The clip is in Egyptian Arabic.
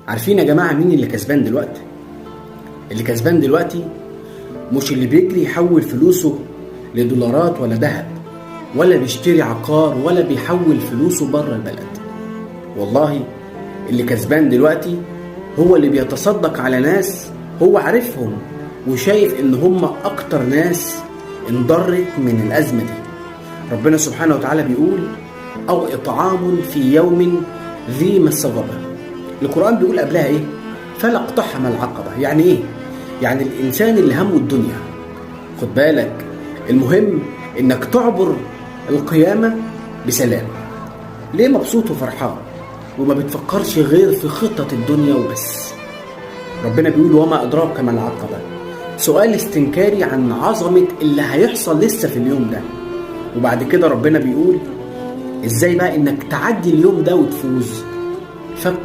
عارفين يا جماعة مين اللي كسبان دلوقتي؟ اللي كسبان دلوقتي مش اللي بيجري يحول فلوسه لدولارات ولا ذهب، ولا بيشتري عقار، ولا بيحول فلوسه بره البلد. والله اللي كسبان دلوقتي هو اللي بيتصدق على ناس هو عارفهم وشايف ان هم اكتر ناس انضرت من الازمة دي. ربنا سبحانه وتعالى بيقول: او اطعام في يوم ذي مسغبة. القرآن بيقول قبلها ايه؟ فلا اقتحم العقبة. يعني ايه؟ يعني الانسان اللي همه الدنيا. خد بالك، المهم انك تعبر القيامة بسلام. ليه مبسوط وفرحان وما بتفكرش غير في خطط الدنيا وبس؟ ربنا بيقول: وما أدراك ما العقبة. سؤال استنكاري عن عظمة اللي هيحصل لسه في اليوم ده. وبعد كده ربنا بيقول ازاي بقى انك تعدي اليوم ده وتفوز. فك